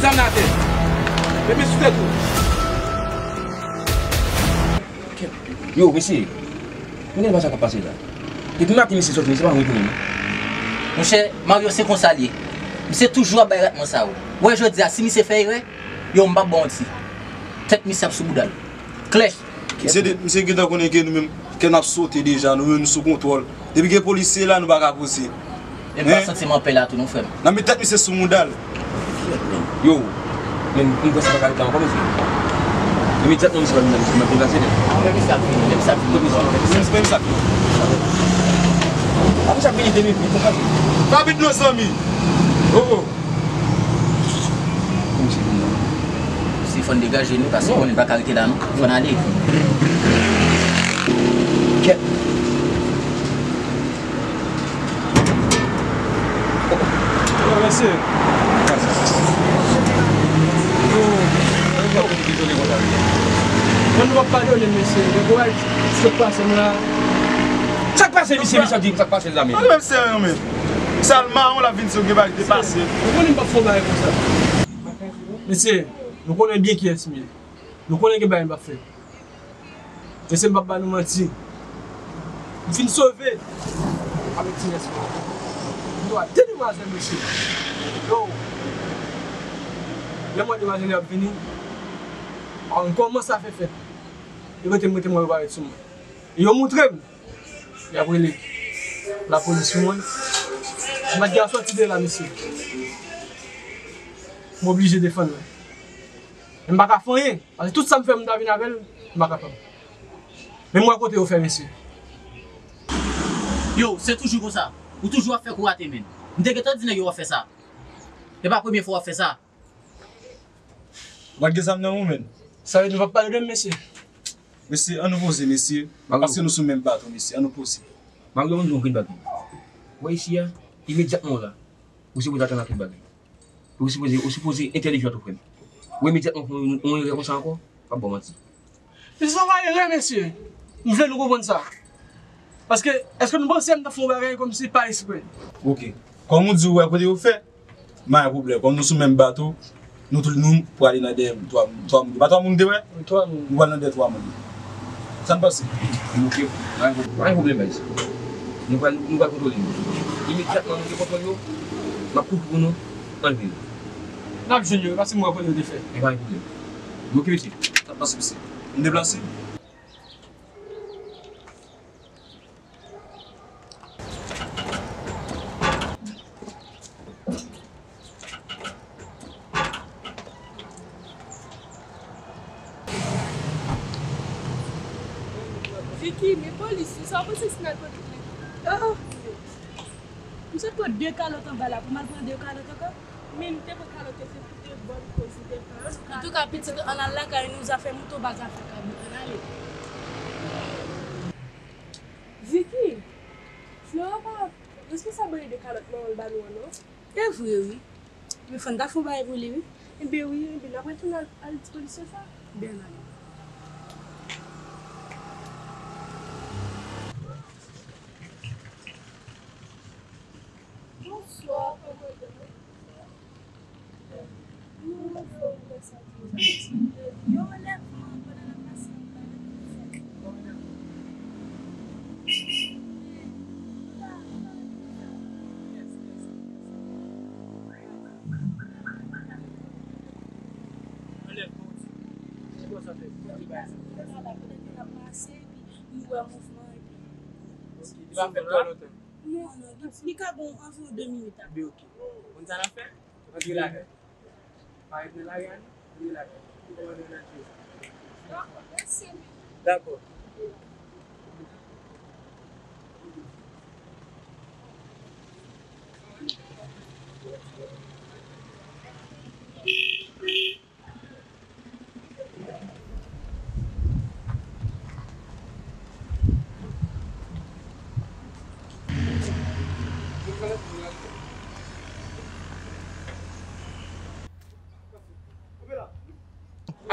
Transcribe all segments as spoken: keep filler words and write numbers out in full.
Zam nan atè. Met men sou tèt ou. Yo, mesye, konnen pa sa k ap pase la. Depi maten misye soti, misye pa rann tounen non. Monchè, Mario, se konsa l ye. Misye toujou ap bay ratman sa yo. Ou wè jodi a, si misye fè erè, yo, m p ap ba w manti. Tèt misye ap sou bouda l. Klè. Misye de, misye gentan konnen ke nou menm, ke n ap sote deja, nou menm nou sou kontwòl. Depi gen polisye la, nou pa ka poze. E m pa santi m anpè la tou non, frè m. N ap met tèt misye sou mouda l. Yo, men m panse pa ka ret la ankò, mesye. Imedyatman, misye pral vin la, misye, m ap deplase nèt. Men misye ap vini, men misye ap vini. Men misye ap vini. Apre sa, ap vini de minit, vit, konsa. Pa vit non, zanmi. Oh, oh. Misye vin la. Misye, fò n degaje nou, paske konnen n pa ka rete la non. Fò n ale. Kèt. Yo, mesye. Yo, yo, yo, dezole konsa. Mwen, nou p ap padone, mesye. Dekouraj, sa k pase m la. Sa k pase, mesye, mesye, di m sa k pase, zanmi. Pale menm serye, men. Sa l mawon, l ap vin si w gen bagay ki te pase. Ou konnen m p ap fè yon bagay konsa. Mesye, nou konnen byen kiyès m ye. Nou konnen gen bagay m p ap fè. Mesye, m p ap ba nou manti. M fin sove avèk ti nès mwen. M gen de demwazèl, mesye. Yo. Lè m wè demwazèl yo ap vini, an kòmanse a fè fèt. Yo rete m, rete m wè yo parèt sou mwen. E yo montre m. Y ap rele lapolis sou mwen. M pa t gen sòti de la, mesye. M oblije defann mwen. Men m pa ka fè anyen. Paske tout sa m fè, m ta vin avè l, m pa kapab. Men m wè kote yo fè, mesye. Yo, se toujou konsa. Ou toujou ap fè kou rate, menn. M te gentan di nèg yo w ap fè sa. E pa premye fwa w ap fè sa. Ou pa t gen zam nan ou, menn. Sa vle di nou p ap pale de m, mesye. Mesye, ann nou poze, mesye. Mario. Paske nou sou menm bato, mesye. Ann nou poze. Mario, ann nou vin pale. Ou wè isi a, imedyatman w la, ou sipoze atann ak tout bagay. Ou sipoze, ou sipoze entèlijan tou, frè m. Ou imedyatman fè yon, yon erè konsa ankò, m p ap ba w manti. Men se pa erè, mesye. M vle nou konprann sa. Paske, èske nou panse m t ap fè yon bagay kòmsi pa eksprè? Oke. Kòm ou di, ou wè kote yo fè, pa gen pwoblèm. Kòm nou sou menm bato, nou tout nou prale nan dèyè twa moun. Twa moun. Pa twa moun te wè? Wi, twa moun. Nou pral nan dèyè twa moun. Sa n panse? Oke. Pa gen pwoblèm, pa gen pwoblèm, guys. Nou pral, nou pral kontwole yo. Imedyatman nou gen kontwòl yo, m ap kouri pou nou ann vini. N ap jwenn yo, paske m wè kote yo te fè. E pa gen pwoblèm. Oke, mesye. Sa n panse, mesye? Nou deplase? Vicky, men polis, sa w panse si n al pote plent? Ah, ah. M sot pran de kalòt anba la, pou m al pran de kalòt ankò? Men m te pran kalòt yo, se pou de bòn koz, m te pran. Antouka, pitit, ann al lakay nou, zafè mouton pa zafè kabrit, ann ale. Vicky, Flora pa responsab anyen de kalòt manman l ba nou an, non. E vre, wi. Men fò n ta fè yon bagay pou li, wi. Enben, wi, enben, n ap retounen al, al di polis yo sa. Ben, n ale. Bonswa, kòman w ye? Yo, lèvman, pandan n ap pase anba la. Anlèv kò w ti. Ki bò sa fè? Pandan n ap pase, epi nou wè mouvman, epi. Ok, li pa fèt twò lontan? Non, non, li, li ka gon anviwon de minit apre. Ebyen, ok. Konn sa n ap fè? Antre lakay. Pa ret nan lari a, non. Antre lakay. Pou kòmandan nan tire sa. Dakò, mèsi. Dakò.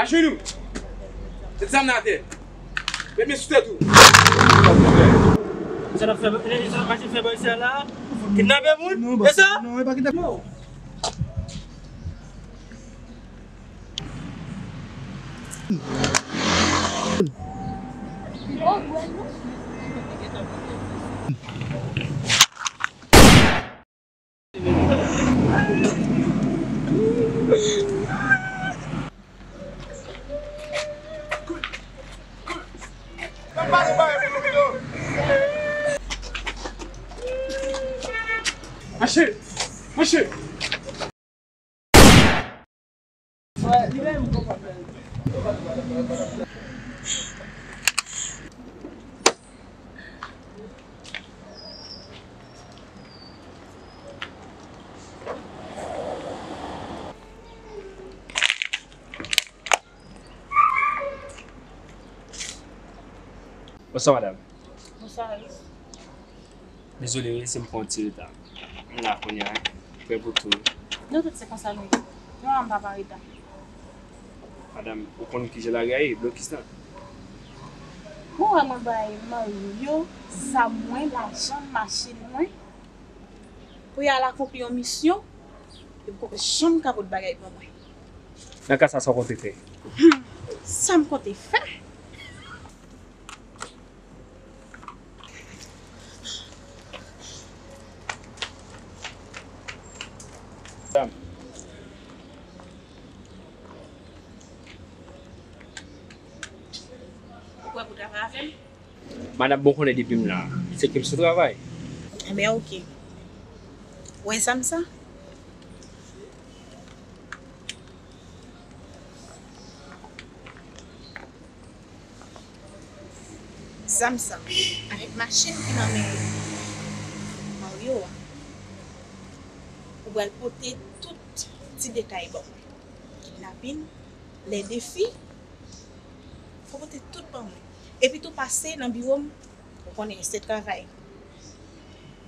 Ajenou! Met zam nan atè. Met men sou tèt ou. Sa n ap fè, sa n ap mache fè bò isi a la? Kidnape moun? E sa? Non, e pa kidnape. Yo! Mache! Mache! Bonswa, madanm. Bonswa, Ris. Dezole wi si m pran yon ti reta. M la kounye a, prè pou tou. Nou tout se konsa nou ye. Nou an pa pa reta. Madanm, ou konn kijan lari a ye, blokis la. Ou wè mwen bay Mario zam mwen, lajan m, machin mwen, pou y al akonpli yon misyon, epi poko janm ka pot bagay ban mwen. Nan ka sa, sa w konte fè? Hmm, sa m konte fè? Dam. Ou prè pou travay avè m? Madanm, bon konnen depi m la, se ke m sou travay. Enben, oke. Ou wè zam sa? Zam sa, avèk machin ki nan men Mario a, ou pral pote tout ti detay ban mwen. Kidnapin, lè defi, fò pote tout ban mwen. Epi tou pase nan biwo m, ou konnen se travay.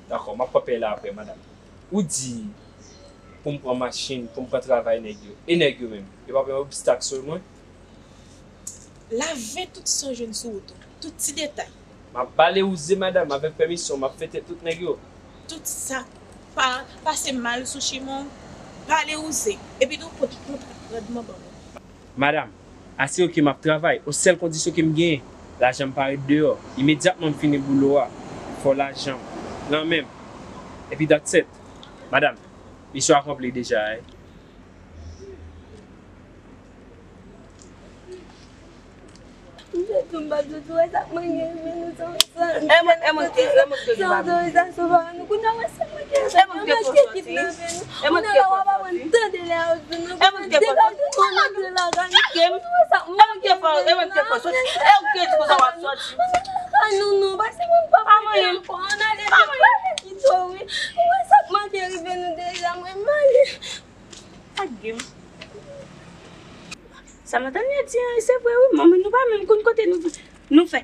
Dakò, m ap kanpe la apre, madanm. Ou di pou m pran machin, pou m pran travay nèg yo. E nèg yo menm, yo p ap yon obstak sou mwen? Lave tout sa w jwenn sou wout ou, tout ti detay. M ap bale wouze, madanm, avèk pèmisyon w, m ap fete tout nèg yo. Tout sa k pa pase mal sou chimen w, bale wouze. Epi tou, pot kontra randman ban mwen. Madanm, asire w ke m ap travay. Yon sèl kondisyon ke m genyen, lajan m pa ret deyò. Imedyatman m fini boulo a, fò lajan m nan men m. Epi that's it. Madanm, misyon akonpli deja, wi. Misye tou m pa t soti, wè sa k manke rive nou san, san. E mwen, e mwen ki, e mwen ki te di, e mwen ki te di. Otorizasyon pa nou. Kounye a wè sa k manke rive nou. E mwen ki te fè w soti. E mwen ki te fè w soti. Kounye a w ap tande lè yo di nou. E mwen ki te fè w soti. Kounye a w ap tande lè yo di nou. Wè sa k manke rive nou. E mwen ki te fè w soti. E mwen ki te di konsa w ap soti. Ann nou, non, pase mwen pa mwen ankò. Ann ale, ann ale pito, wi. Ou wè sa k manke rive nou deja, mwen m ale. Ak gen. Sa Matanya di an, se vre wi, manman nou pa menm konn kote nou, nou fè.